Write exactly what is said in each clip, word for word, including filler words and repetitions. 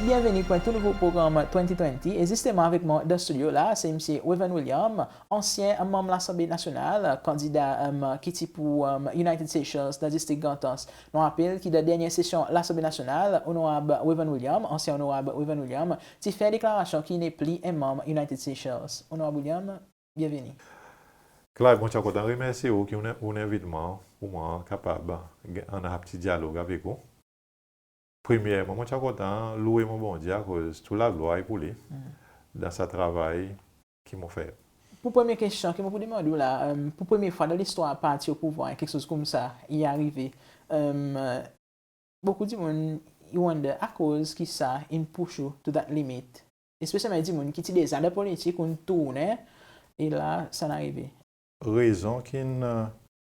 Byenveni pour en tou nouvo progranm twenty twenty, e zisteman avek mwan dan stidyo la se Msye Waven William, ansyen manm Lasanble Nasyonal, kandida, em, ki ti pour, em, United Seychelles dan distrik Grand Anse. Nou rapel ki dan dernyen sesyon Lasanble Nasyonal, Onorab Waven William, ansyen Onorab Waven William, ti fer deklarasyon ki i nepli en manm United Seychelles. Onorab William, byenveni. Clive, mon ti a kontan remersye ou ki ou'n, ou'n envit mwan pour mwan kapab annan en pti dyalog avek ou. Premyerman, mon ti a kontan lwe mon Bondye akoz tou laglwar i pour li dan sa travay ki mon fer. Pour premye kestyon ki mon pou demann ou la, em, pour premye fwa dan listwar parti o pouvwar, keksoz koumsa i arive. Em, bokou dimoun i wonder akoz ki sa in push ou to that limit. Espesyalman dimoun ki ti deza dan politik, ou'n tournen, e la sa in arive. Rezon ki'n, e,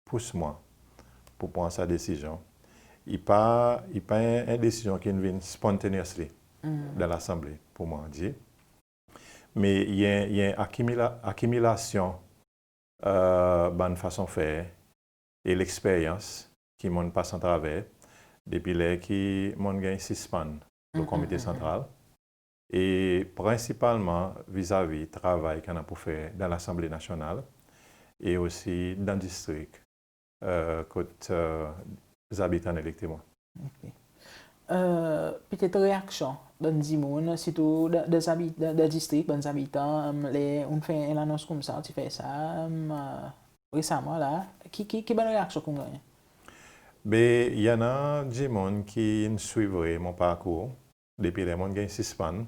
pous mwan pour pran sa desizyon, i pa, i pa en, en desizyon ki'n vin spontaneously dan Lasanble, pour mwan dir. Me i en, i en akimila-, akimilasyon, e, bann fason fer e leksperyans ki mon'n pas atraver depi ler ki mon'n ganny sispann lo Komite Santral, e prensipalman vizavi travay ki annan pour fer dan Lasanble Nasyonal e osi dan distrik, e, kot, e, zabitan elekte mwan. Ok. E, petet reaksyon bann dimoun, sirtou dan, dan zabi-, dan, dan distrik, bann zabitan, em, ler ou'n fer en lanons koumsa, ou ti fer sa, em, e, resaman la, ki, ki, ki bann reaksyon ki ou'n gannyen? Be, i annan dimoun ki'n swiv mon parkour depi ler mon'n ganny sispann,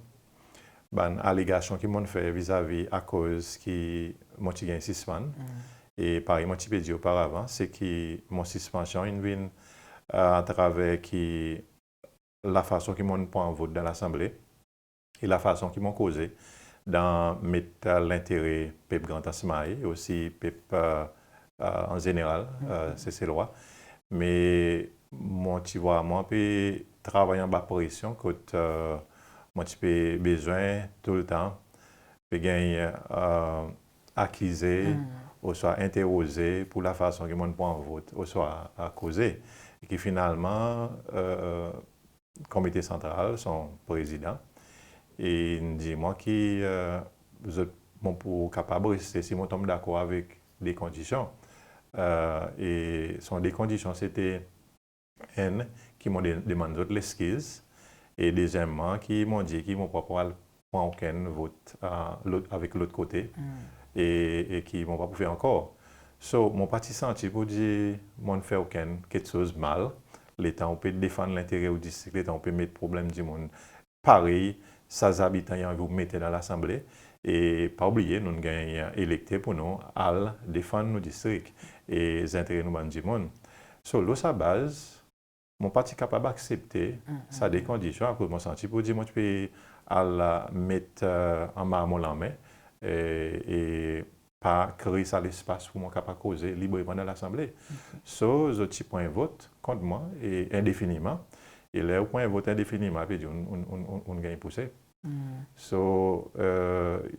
bann alegasyon ki mon'n fer vizavi akoz ki mon ti ganny sispann. E parey mon ti pe dir oparavan, se ki mon sispansyon in vin, e, atraver ki lafason ki mon'n pran vot dan Lasanble e lafason ki mon koze dan met, e, lentere pep Grand Anse Mahe e osi pep, e, e, an zeneral, e, Seselwa. Me mon ti vwar mwan pe travay anba presyon kot, e, mon ti pe bezwen toultan pe ganny, e, akize oswa enteroze pour lafason ki mon'n pran vot oswa, e, koze. E ki finalman, e, Komite Santral, son prezidan, in dir mwan ki, e, zot, mon pou kapab reste si mon tonm dakor avek de kondisyon. E, e son de kondisyon, se ti enn, ki mon de-, demann zot leskiz, e dezyenmman, ki mon dir ki mon pa pou al pran okenn vot, e, lot, avek lot kote, e, e ki mon pa pou fer ankor. So, mon pa ti santi pour dir mon'n fer okenn keksoz mal, letan ou pe defann lentere ou distrik, letan ou pe met problenm dimoun parey sa zabitan i anvi ou mete dan Lasanble. E pa oubliye, nou'n ganny elekte pour nou al defann nou distrik e zentere nou bann dimoun. So, lo sa baz, mon pa ti kapab aksepte sa de kondisyon, akoz mon santi pour dir mon ti pe al, e, met, e, anmar mon lanmen, e, e pa kree sa lespas pour mon kapab koze libreman dan Lasanble. So, zot ti pran vot kont mwan, e endefiniman. E ler ou pran vot endefiniman, i pe dir ou'n, ou'n, ou'n, ou'n, ou'n ganny pouse. So, e,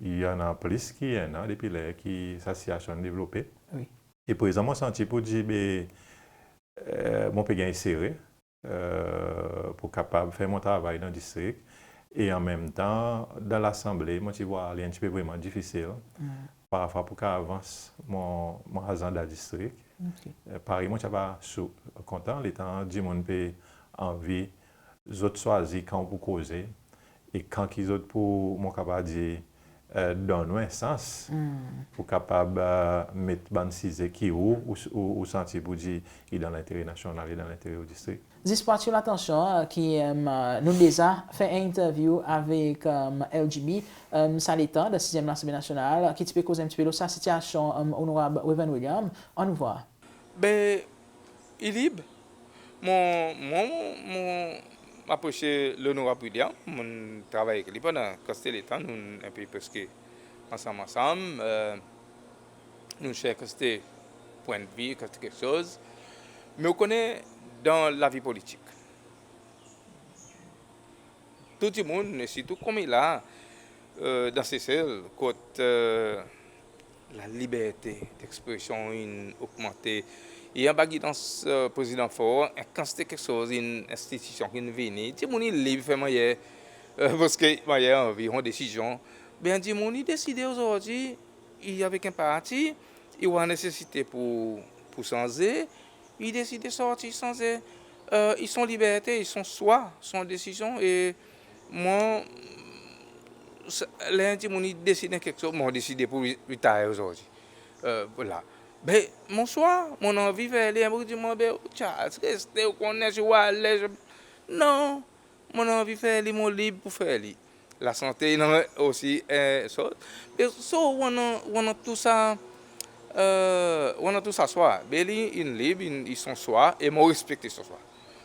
i annan plis ki en an depi ler ki sa sitiyasyon in devlope. Wi. E prezan mon santi pour dir, be, e, mon pe ganny sere, e, pour kapab fer mon travay dan distrik. E anmenmtan, dan Lasanble, mon ti vwar li en pti pe vreman difisil. Parfwa pour kapab avans mon, mon azanda distrik. Ok. E, parey mon ti ava sou, kontan, letan dimoun pe anvi zot swazir kan ou pou koze, e kan ki zot pou, mon kapab dir, e, donn ou en sans pour kapab, e, met bann size ki ou, ou, ou, ou santi pour dir i dan lentere nasyonal, i dan lentere ou distrik. Zis pour atir latansyon, e, ki, e, nou deza fer en interview avek, e, L G B, e, sa letan, dan sizyenm Lasanble Nasyonal, ki ti pe koz en pti pe lo sa sitiyasyon, e, Onorab Waven William. Annou vwar. Be, i lib. Mon, mon, mon, mon aprese Onorab William, mon'n travay avek li pandan kantite letan, nou en pe preske ansanm, ansanm, e, nou share kantite pwennvi, kantite keksoz. Me ou konnen, dan lavi politik, tou dimoun, e sirtou konmela, e, dan Sesel, kot, e, laliberte dekspresyon in ogmante. E anba gidans, e, Prezidan Faure, en kantite keksoz, en enstitisyon ki'n vini. Dimoun i lib fer mannyer E, parski mannyer i anvi pran desizyon. Be, dimoun i deside ozordi, i avek en parti, i war nesesite pour, pour sanze, i deside sorti sanze. E, i son liberte, i son swa, son desizyon. E mwan, sa, ler dimoun i deside keksoz, mon deside pour re-, retire ozordi. E, la. Be, mon swa, mon anvi fer li, mon dir mwan, be, Charles, reste, ou konnen si ou alez. Non, mon anvi fer li, mon lib pour fer li. Lasante i annan osi, e, so, be, so, ou annan, ou annan tou sa, e, ou annan tou sa swa. Be, li, in lib, in, i son swa, e mon respekte son swa.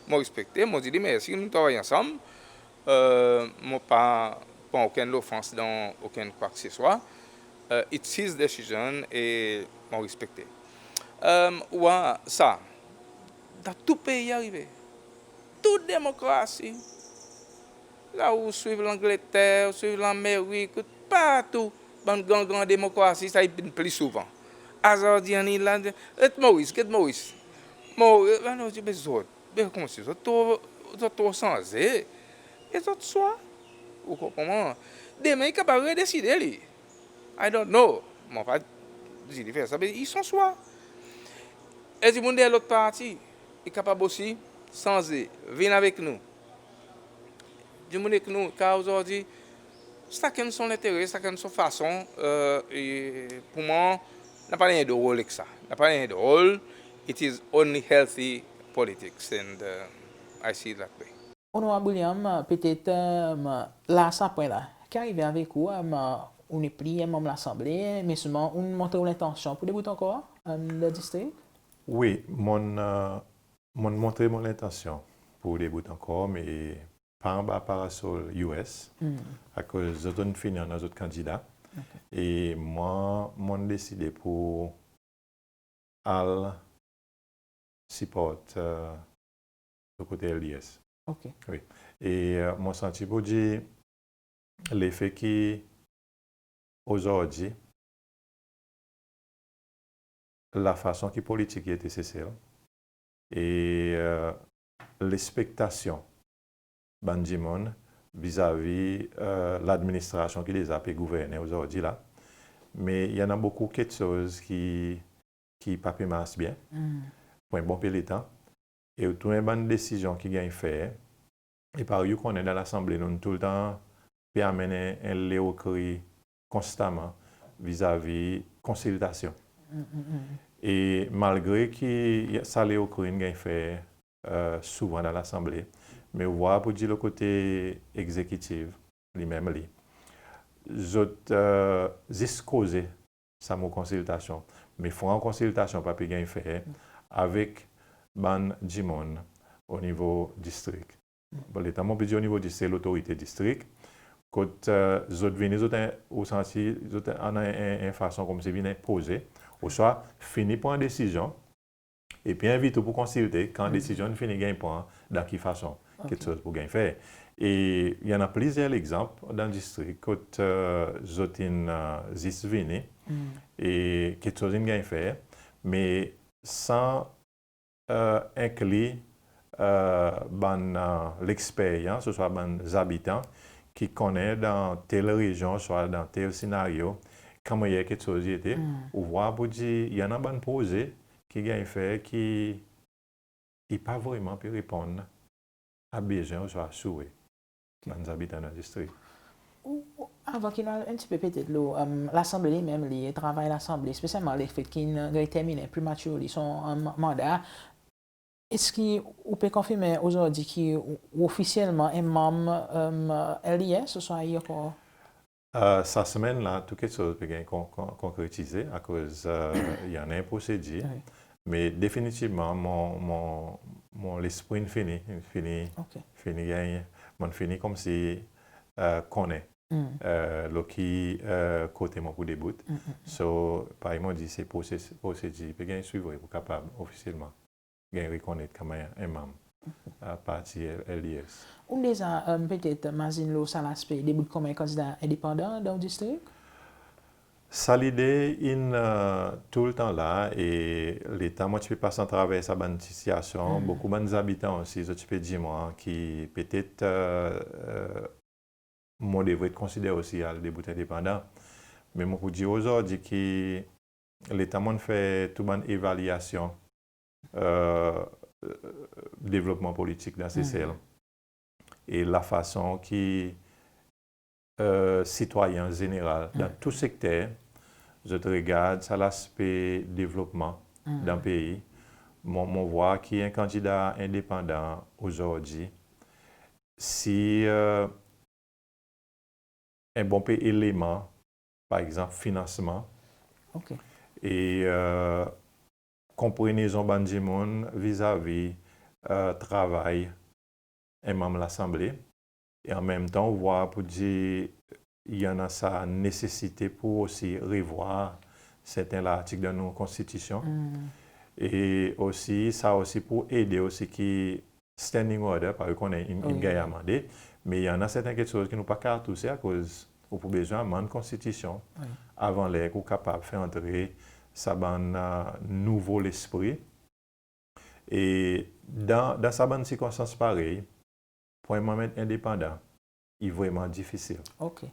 Mon respekte, mon dir li mersi, nou travay ansanm. E, mon pa pran okenn lofans dan okenn kwa ke se swa. E, it's his decision e mon respekte. E, ou war sa, dan tou pei i arive. Tou demokrasi. La ou swiv Langleter, ou swiv Lamerik, partou, bann gran, gran demokrasi, sa i vin pli souvan. Azordi, annan la, get Moris, get Moris. Moris, e, nou dir, be zot, be konmsi zot tro, zot tro sanze. E zot swa. Ou konpran? Demen, i kapab redeside li. I don't know. Mon pa dir li fer sa, be i son swa. E dimoun dan lot parti, i kapab osi sanze, vin avek nou. Dimoun ek nou, kar ozordi, sakenn son lentere, sakenn son fason, e, e pour mwan, napa nanryen drol ek sa. Napa nanryen drol, it is only healthy politics and, e, I see it that way. Onorab William, petet, e, la sa pwen la, ki arive avek ou, e, ou nepli en manm Lasanble, me selman ou'n montre ou lentansyon pour debout ankor, e, dan distrik? Wi, mon, e, mon montre mon lentansyon pour debout ankor, me pa anba parasol U S, akoz zot in fini annan zot kandida. E mwan, mon deside pour al siport, e, lo kote L D S. OK. Wi. E, e, mon santi pour dir lefe ki ozordi, lafason ki politik i ete Sesel, e, e, lekspektasyon bann dimoun vizavi, e, ladministrasyon ki deza pe gouvernen ozordi la. Me i annan bokou keksoz ki, ki pa pe mars byen, pour en bon pe letan. E ou trouve bann desizyon ki ganny fer, e parey ou konnen dan Lasanble, nou toultan pe anmenn en, en leokri konstaman vizavi konsiltasyon. E malgre ki sa leokri in ganny fer, e, souvan dan Lasanble, me ou war pour dir lo kote egzekitif, li menm li, zot, e, zis koze sa mo konsiltasyon. Me fran konsiltasyon pa pe ganny fer avek bann dimoun o nivo distrik. Bon, letan mon pe dir o nivo distrik, lotorite distrik, kot, e, zot vini, zot en, ou santi, zot annan en, en, en fason konmsi vin enpoze, ouswa fini pran desizyon, epi envit ou pour konsilte, kan desizyon in fini ganny pran, dan ki fason keksoz pour ganny fer. E i annan plizyer legzanp dan distrik kot, e, zot in, e, zis vini, e keksoz in ganny fer, me san, e, enkli, e, bann, e, leksperyans, ouswa bann zabitan ki konnen dan tel rezyon, ouswa dan tel senaryo, ki mannyer keksoz i ete, ou war pour dir i annan bann proze ki ganny fer ki i pa vreman pe reponn a bezwen ouswa a swe bann zabitan dan distrik. Ou, ou, avan ki nou al en pti pe petet lo, e, Lasanble li menm li, travay Lasanble, espesyalman lefe ki in ganny terminen prematurely son, e, manda, eski ou pe konfirmen ozordi ki ou, ou ofisyelman en manm, e, L D S, ouswa i ankor? E, sa semenn la, tou keksoz pe ganny kon-, kon-, konkretize akoz, e, i annan en prosedir. Wi. Me definitivman, mon, mon, mon lespri in fini, in fini, fini ganny, mon fini konmsi, e, konnen, e, lo ki, e, kote mon pou debout. So, parey mon dir, se proses-, prosedir pe ganny swiv pour kapab ofisyelman ganny rekonnet konman en manm, e, parti L-, L D S. Ou deza, e, petet mazin lo sa laspe debout konman en kandida endepandan dan ou distrik? Sa lide in, e, toultan la, e letan mon ti pe pas atraver sa bann sitiyasyon, bokou bann zabitan osi, zot ti pe dir mwan ki petet, e, e, mon devret konsider osi al debout endepandan. Me mon pou dir ozordi ki letan mon'n fer tou bann evalyasyon, e, devlopman politik dan Sesel, e lafason ki, e, sitwayen an zeneral, dan tou sekter, zot regard sa laspe devlopman dan pei, mon, mon vwar ki en kandida endepandan ozordi, si, e, en bon pe eleman, par egzanp, finansman, e, e, konprenezon bann dimoun vizavi, e, travay en manm Lasanble. E an menm tan, ou vwar pou dir i annan sa nesesite pou osi revwar serten lartik dan nou Konstitisyon. E osi, sa osi pou ede osi ki Standing Order, parey ou konnen, in, in ganny amande, me i annan serten keksoz ki nou pa kapab touse akoz ou pou bezwen amann Konstitisyon avan ler ki ou kapab fer antre sa bann, e, nouvo lespri. E dan, dan sa bann sirkonstans parey, pou en manm endepandan, i vreman difisil.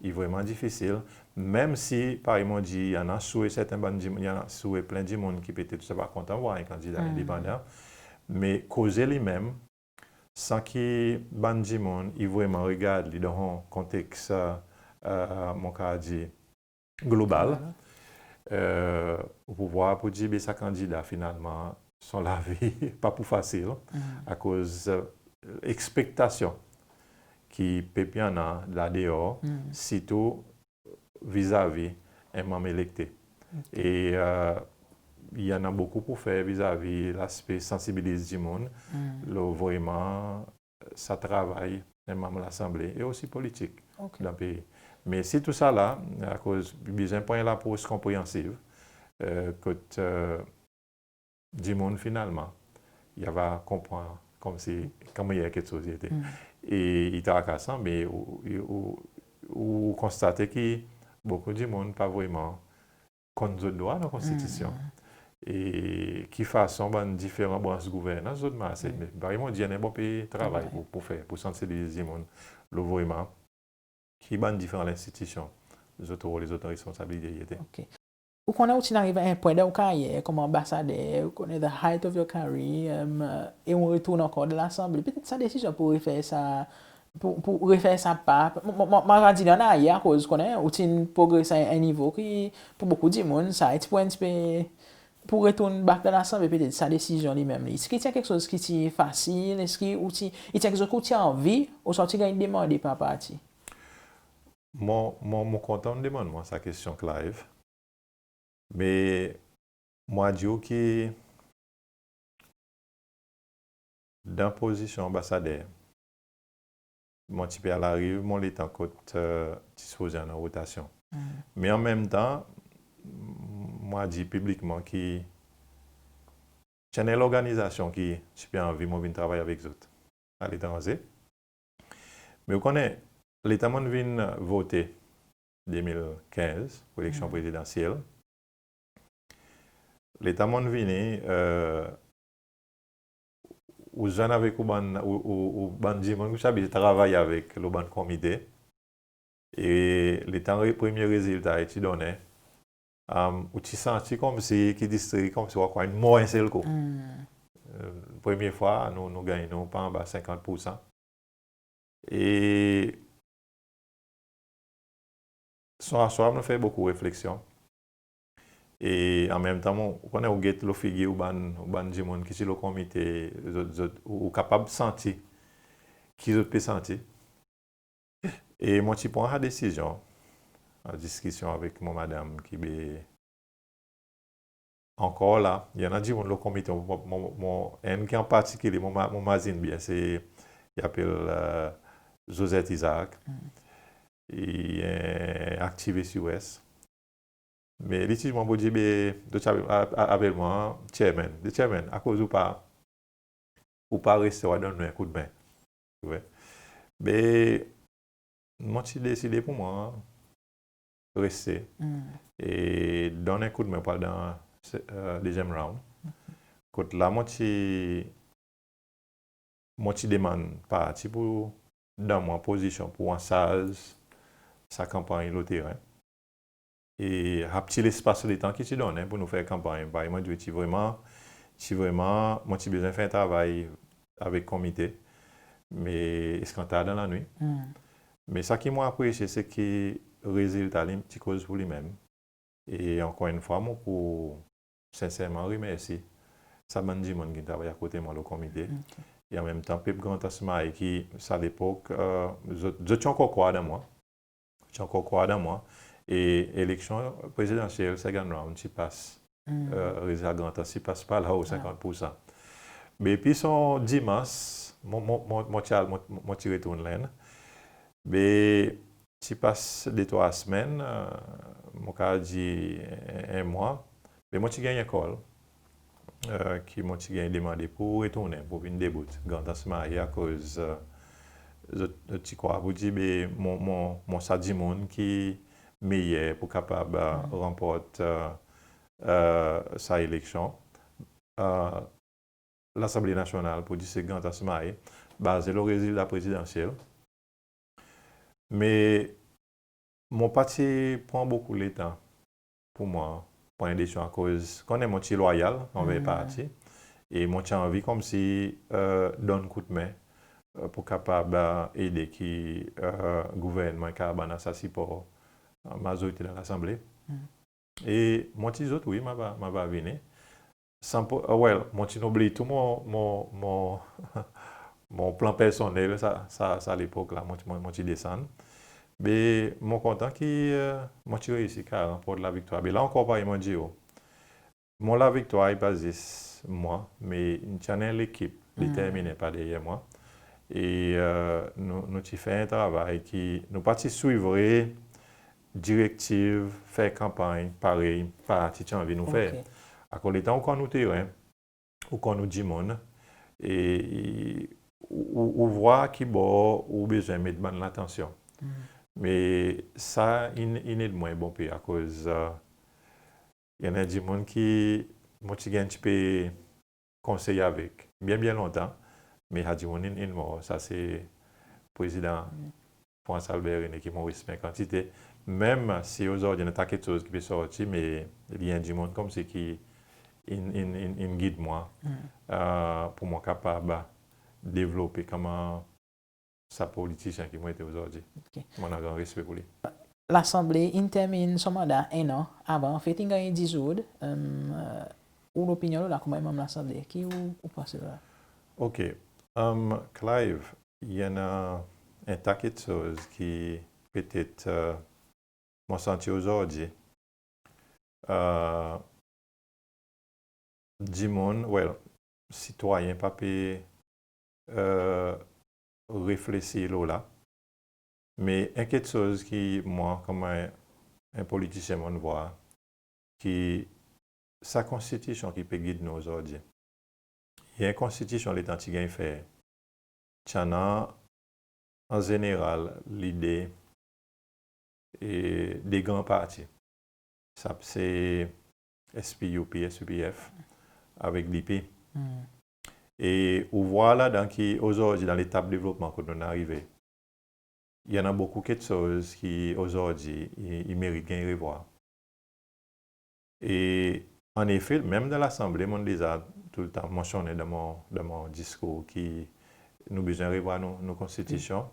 I vreman difisil, menm si, parey mon dir, i annan swe serten bann dimoun, i annan swe plen dimoun ki petet sa pa kontan vwar en kandida endepandan, me koze li menm, san ki bann dimoun i vreman regard li dan en konteks, e, e, mon kapab dir, global, e, ou pou vwar pou dir, be sa kandida finalman, son lavi pa pou fasil, akoz, e, ekspektasyon ki pep i annan la deor, sirtou vizavi en manm elekte. E, e, i annan bokou pou fer vizavi laspe sansibiliz dimoun, lo vreman sa travay en manm Lasanble e osi politik dan pei. Me si tou sa la, akoz i bezwen pran en lapros konpreansiv, e, kot, e, dimoun finalman, i ava konpran konmsi, konman i keksoz i ete. E i trakasan, me ou, ou, ou konstate ki bokou dimoun pa vreman konn zot drwa dan Konstitisyon. E ki fason bann diferan brans gouvernans zot marse. Me parey mon dir, i annan en bon pe travay pou, pou fer, pou sansibiliz dimoun lo vreman ki bann diferan lenstitisyon, zot rol e zot responsabilite i ete. Ou konnen ou ti'n ariv a en pwen dan ou karyer konman anbasader, ou konnen the height of your career, e, e ou retourn ankor dan Lasanble. Petet sa desizyon pou refer sa, pou, pou refer sa pa, mon, mon, mon, mon ava dir li an aryer akoz ou konnen ou ti'n progrese a en nivo ki, pou bokou dimoun, sa i ti pou en pti pe, pou retourn back dan Lasanble, petet sa desizyon li menm li. Eski ti en keksoz ki ti fasil, eski ou ti, i ti en keksoz ki ou ti anvi, ouswa ou ti ganny demande par parti? Mon, mon, mon kontan ou demann mwan sa kestyon, Clive. Me mon a dir ou ki dan pozisyon anbasader, mon ti pe al ariv mon letan kot, e, ti sipoze annan rotasyon. Me an menm tan, mon a dir piblikman ki ti annan lorganizasyon ki ti pe anvi mon vin travay avek zot aletranze. Me ou konnen, letan mon'n vin vote de mil kenz pou eleksyon prezidansyel, letan mon'n vini, e, ou zwenn avek ou bann, ou, ou, ou bann dimoun ki ou ti abitye travay avek lo bann komite. E letan re-, premye rezilta i ti donnen, am, ou ti santi konmsi ki distrik konmsi ou a krwar in mor en sel kou. E, premye fwa, nou, nou ganny nou pa anba senkant poursan. E son aswar mon'n fer bokou refleksyon. E an menm tan, mon, ou konnen ou get lo figir ou bann, ou bann dimoun ki ti lo komite, zot, zot, ou, ou kapab santi ki zot pe santi. E mon ti pran sa desizyon, an diskisyon avek mon madanm ki be ankor la, i annan dimoun lo komite, mon, mon, mon, enn ki an partikilye, mon ma-, mon mazin byen, se, i apel, e, Josette Isaac. I en aktivis U S. Me li ti dir mwan, pou dir, be, zot ti apel, a-, a-, apel mwan chairman. Li dir chairman, akoz ou pa, ou pa reste, ou a donn nou en koudmen. Ou wi. Be, mon ti deside pour mwan reste e donn en koudmen pour al dan, e, dezyenm round. Kot la, mon ti, mon ti demann parti pour donn mwan pozisyon pour ansarz sa kanpanny lo teren. E sa pti lespas letan ki ti donnen pour nou fer kanpanny, parey mon dir, ti vreman, ti vreman, mon ti bezwen fer travay avek komite, me eskantar dan lannwit. Me sa ki mon apresye, se ki rezilta li ti koz pour li menm. E ankor enn fwa, mon pour senserman remersi sa bann dimoun ki'n travay akote mwan lo komite. E an menm tan, pep Grand Anse Mahé ki sa lepok, e, zot, zot ti ankor krwar dan mwan. Ti ankor krwar dan mwan. E eleksyon prezidansyel second round ti pas, e, rezilta Grand Anse ti pas par lao senkant poursan. Me epi son Dimans, mon, mon, mon, mon ti al, mon, mon ti retourn Lenn. Me ti pas de trwa semenn, e, mon kapab dir en, en mwan, me mon ti ganny en call, e, ki mon ti ganny demande pour retournen, pour vin debout Grand Anse Mahé, akoz, e, zot, zot ti krwar pour dir, be mon, mon, mon sa dimoun ki meyer pour kapab, e, ranport, e, e, sa eleksyon, e, Lasanble Nasyonal pour distrik Grand Anse Mahé, baze lo rezilta prezidansyel. Me mon pa ti pran bokou letan pour mwan pran en desizyon, akoz konnen mon ti lwayal anver parti, e mon ti anvi konmsi, e, donn koudmen, e, pour kapab, e, ede ki, e, gouvernman i kapab annan sa sipor, e, mazorite dan Lasanble. E mon ti dir zot, wi, mon ava, mon ava vini. San pou, e, well, mon ti'n oubliy tou mon, mon, mon, mon plan personnel sa, sa, sa lepok la, mon, mon, mon ti desann. Me mon kontan ki, e, mon ti reisi kapab ranport laviktwar. Me la ankor, parey mon dir ou, mon laviktwar i pa zis mwan, me ti annan en lekip determinen par deryer mwan. E, e, nou, nou ti fer en travay ki nou pa ti swivre direktiv, fer kanpanny parey parti ti anvi nou fer. Akoz letan ou konn ou teren, ou konn ou dimoun, e, e, ou, ou, ou war ki bor ou bezwen met bann latansyon. Me sa in, in ed mwan en bon pe, akoz, e, i annan dimoun ki mon ti ganny en pti pe konsey avek byen, byen lontan, me sa dimoun in, in mor, sa se Prezidan France Albert René, ki mon respe en kantite. Menm si ozordi annan ta keksoz ki pe sorti, me li en dimoun konmsi ki in, in, in, in gid mwan, e, pour mwan kapab devlope konman sa politisyen ki mon ete ozordi. Mon annan gran respe pour li. Lasanble in termin son manda en an avan, anfet, in ganny dizourd, e, ou lopinyon lo la, konman manm Lasanble, ki ou, ou panse lo la? OK. E, Clive, i annan en ta keksoz ki petet, e, mon santi ozordi, e, dimoun, well, sitwayen pa pe, e, reflesir lo la. Me en keksoz ki mwan, konman en, en politisyen, mon vwar ki sa konstitisyon ki pe gid nou ozordi, i en konstitisyon letan ti ganny fer, ti annan an zeneral lide, e, de gran parti. Sa se SPUP, SPPF avek DP. E ou vwar ladan ki ozordi, dan letap devlopman kot nou'n arive, i annan bokou keksoz ki ozordi i, i merit ganny revwar. E annefe, menm dan Lasanble, mon'n deza toultan mansyonnen dan mon, dan mon diskour ki nou bezwen revwar nou, nou konstitisyon.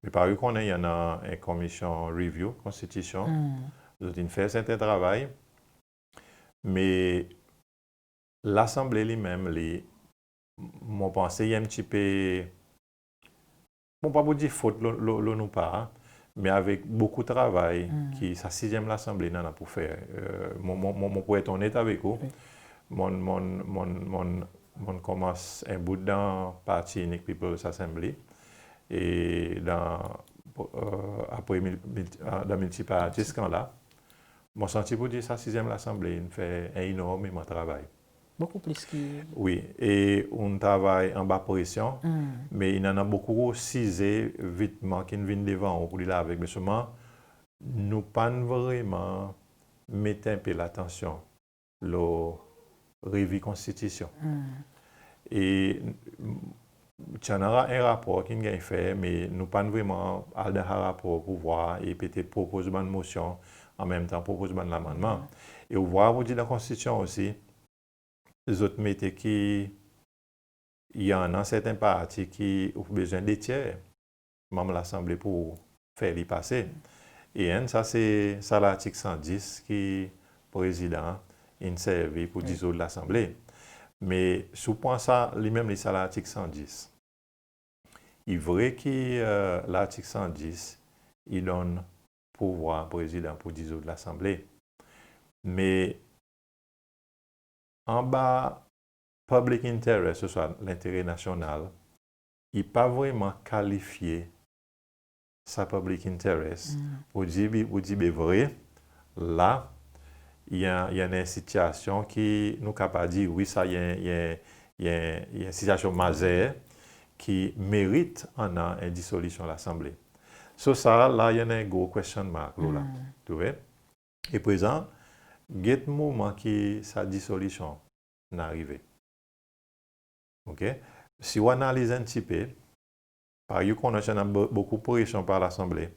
Me parey ou konnen, i annan en komisyon review konstitisyon. Zot in fer serten travay. Me Lasanble li menm, li, mon panse i en pti pe, mon pa pou dir fot lo, lo, lo nou par, me avek bokou travay ki sa sizyenm Lasanble in annan pour fer. E, mon, mon, mon, mon pou et onnet avek ou. Mon, mon, mon, mon, mon konmans en bout dan parti inik, People's Assembly. E dan, e, apre mil, mil, e, dan miltipartis kan la, mon santi pour dir sa sizyenm Lasanble in fer en enormeman travay. Bokou plis ki... Wi, e ou'n travay anba presyon, me in annan bokou size vitman ki'n vin devan ou pour deal avek, me selman nou pa'n vreman met en pe latansyon lo revi konstitisyon. E m-, ti annan en rapor ki'n ganny fer, me nou pa'n vreman al dan sa rapor pour vwar e petet propoz bann mosyon, an menm tan propoz bann lamannman. E ou vwar pour dir dan Konstitisyon osi, zot mete ki i annan serten parti ki ou bezwen de tyer manm Lasanble pour fer li pase. E enn, sa se sa lartik san dis ki Prezidan in servi pour dizoud Lasanble. Me si ou pran sa, li menm li sa lartik san dis. I vre ki, e, lartik san dis, i donn pouvwar Prezidan pour dizoud Lasanble. Me anba public interest, ouswa lentere nasyonal, i pa vreman kalifye sa public interest pour dir, pour dir be vre, la, i annan, i annan en sitiyasyon ki nou kapab dir, wi, sa i en, i en, i en, i en sitiyasyon mazer ki merit annan en disolisyon Lasanble. So sa la, i annan en gro question mark lo la. Ou trouve? E prezan, get moman ki sa disolisyon in arive. OK? Si ou analiz en pti pe, parey ou konnen, ti annan bo-, bokou presyon par Lasanble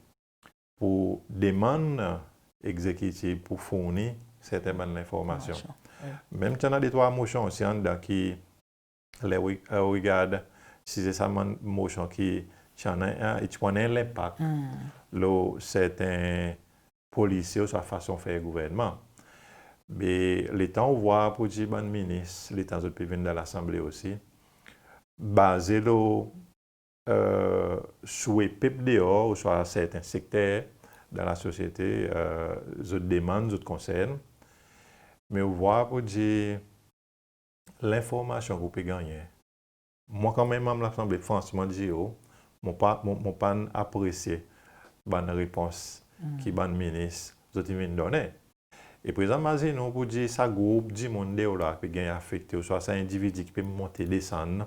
pour demann Egzekitif pour fourni serten bann lenformasyon. Lenformasyon, wi. Menm ti annan de trwa mosyon osi andan ki ler ou, ler ou regard, si se sa bann mosyon ki ti annan, e, i ti pou annan en lenpak lo serten polisi ouswa fason fer gouvernman. Me letan ou vwar pour dir bann minis, letan zot pe vin dan Lasanble osi, baze lo, e, swe pep deor ouswa serten sekter dan lasosyete, e, zot demann, zot konsern. Me ou vwar pour dir lenformasyon ki ou pe gannyen. Mwan konman en manm Lasanble, fransman dir ou, mon pa, mon, mon pa'n apresye bann repons ki bann minis zot in vin donnen. E prezan mazinen ou pour dir sa group dimoun deor la pe ganny afekte, ouswa sa endividi ki pe monte desann,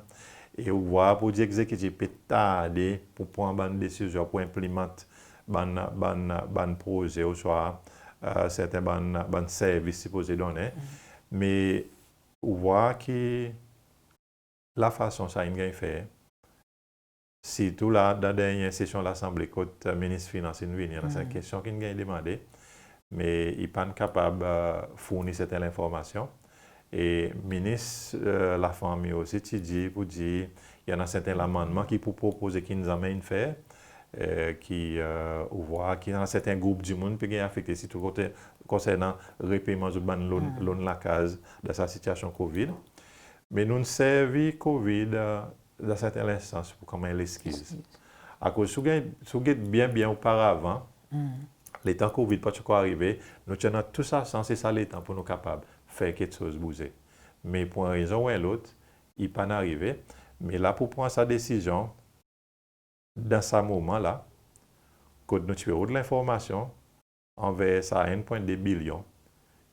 e ou vwar pour dir Egzekitif pe tarde pour pran bann desizyon pour enplimant bann, bann, bann proze ouswa, e, serten bann, bann servis sipoze donnen. Me ou vwar ki lafason sa in ganny fer, sirtou la dan dernyen sesyon Lasanble kot, e, Minis Finans in vini, annan serten kestyon ki'n ganny demande, me i pa'n kapab, e, fourni serten lenformasyon. E Minis, e, Lafanmir osi ti dir pour dir i annan serten lamannman ki pou propoze ki'n zanmen in fer, e, ki, e, ou vwar ki annan serten group dimoun pe ganny afekte, sirtou kote konsernan repeyman zot bann loan, loan lakaz dan sa sitiyasyon COVID. Me nou'n servi COVID, e, dan serten lenstans pour konman en leskiz. Leskiz. Akoz si ou ganny, si ou get byen, byen oparavan, letan COVID pa ti ankor arive, nou ti annan tou sa sans e sa letan pour nou kapab fer keksoz bouze. Me pour en rezon ou en lot, i pa'n arive. Me la pour pran sa desizyon, dan sa moman la, kot nou ti pe rod lenformasyon anver sa enn pwen de bilyon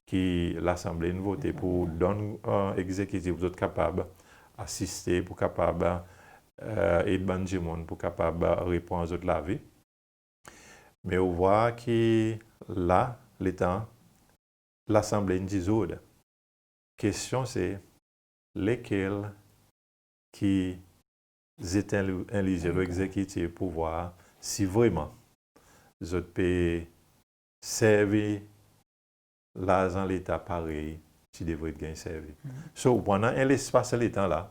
ki Lasanble in vote pour donn, e, Egzekitif pour zot kapab asiste, pour kapab, e, ed bann dimoun pour kapab repran zot lavi. Me ou vwar ki la, letan Lasanble in dizoud, kestyon se lekel ki zet en li-, en lizye lo Egzekitif pour vwar si vreman zot pe servi larzan Leta parey ti devret ganny servi. So, pandan en lespas letan la,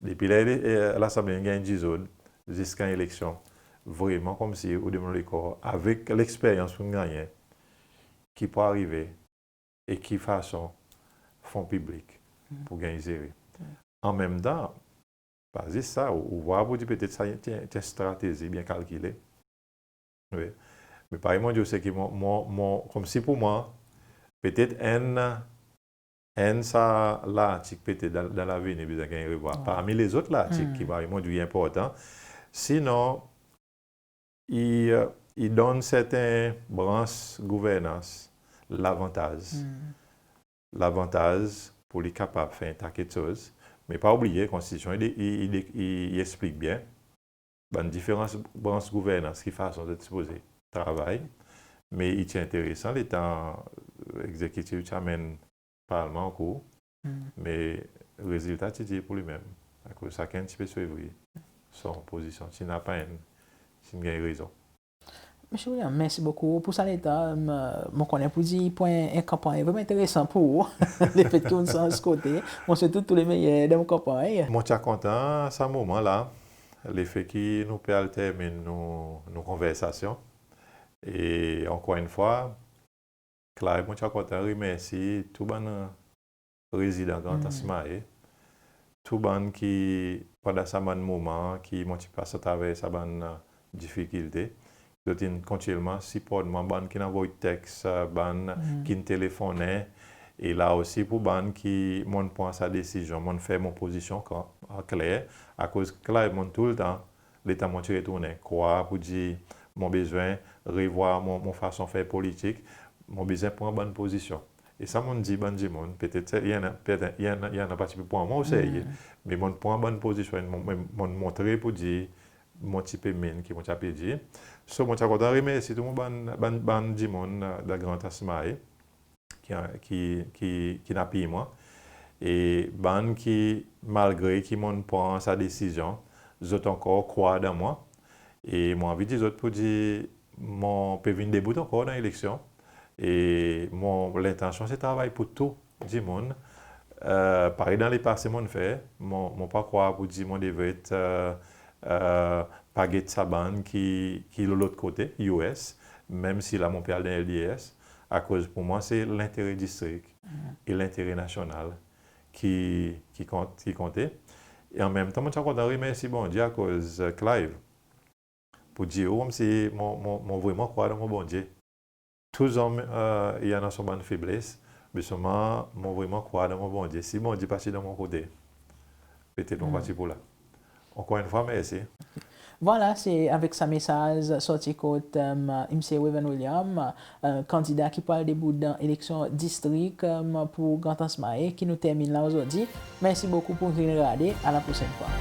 depi ler, e, Lasanble in ganny dizoud ziska eleksyon, vreman konmsi ou demann ou lekor, avek leksperyans ou'n gannyen, ki pou arive e ki fason fon piblik pou ganny zere. An menm tan, pa zis sa, ou, ou vwar pour dir petet sa ti, ti en stratezi byen kalkile. Wi. Me parey mon dir ou, se ki mon, mon, mon, konmsi pour mwan, petet enn, enn sa lartik petet dan, dan lavenir bezwen ganny revwar. Parmi lezot lartik ki parey mon dir ou i enportan. Sinon, i, e, i donn serten brans gouvernans lavantaz. Lavantaz pour li kapab fer en ta keksoz. Me pa oubliye, Konstitisyon i, i, i, i, i eksplik byen bann diferan brans gouvernans ki fason zot sipoze travay. Me i ti enteresan letan Egzekitif ti anmenn Parlman ankour, me rezilta ti dir pour li menm. Akoz sakenn ti pe swiv son pozisyon. Ti napa enn, ti ganny rezon. Msye William, mersi bokou pour sa letan. Mon konnen pour dir pour en, en kanpanny vreman enteresan pour ou, lefet ki ou'n sanz kote. Mon swet ou tou le meyer dan ou kanpanny. Mon ti a kontan sa moman la, lefe ki nou pe al termin nou, nou konversasyon. E ankor enn fwa, Clive, mon ti a kontan remersi tou bann rezidan Grand Anse Mahé, tou bann ki pandan sa bann moman ki mon ti pas atraver sa bann difikilte, zot in kontinyelman siport mwan, bann ki'n anvoy teks, bann ki'n telefonnen, e la osi pour bann ki mon'n pran sa desizyon, mon'n fer mon pozisyon an kler, akoz Clive, mon'n toultan letan mon ti retournen, krwar pour dir mon bezwen revwar mon, mon fason fer politik, mon bezwen pran bann pozisyon. E sa mon'n dir bann dimoun, petet i annan, petet i annan, i annan pa ti pe pran mwan o serye, me mon'n pran bann pozisyon, mon, mon, mon'n montre pour dir mon ti pe mean ki mon ti a pe dir. So, mon ti a kontan remersi tou mon bann, bann, bann dimoun dan Grand Anse Mahé ki, ki, ki, ki'n apiy mwan. E bann ki, malgre ki mon'n pran sa desizyon, zot ankor krwar dan mwan. E mon anvi dir zot pour dir mon pe vin debout ankor dan eleksyon. E mon lentansyon se travay pour tou dimoun. E, parey dan lepase mon'n fer, mon, mon pa krwar pour dir mon devret, e, e, pa get sa bann ki, ki lo lot kote, U S, menm si la mon pe al dan L D S, akoz pour mwan se lentere distrik e lentere nasyonal ki, ki kont, ki konte. E anmenmtan, mon ti a kontan remersi Bondye akoz, e, Clive, pour dir ou konmsi mon, mon, mon vreman krwar dan mon Bondye. Tou zonm, e, i annan son bann febles, me selman mon vreman krwar dan mon Bondye. Si Bondye pa ti dan mon kote, petet mon pa ti pou la. Ankor enn fwa, mersi. Vwala, se avek sa mesaz sorti kot, e, Msye Waven William, e, kandida ki pou al debout dan eleksyon distrik, e, pour Grand Anse Mahé, ki nou termin la ozordi. Mersi bokou pour vin gade. A la prosenn fwa.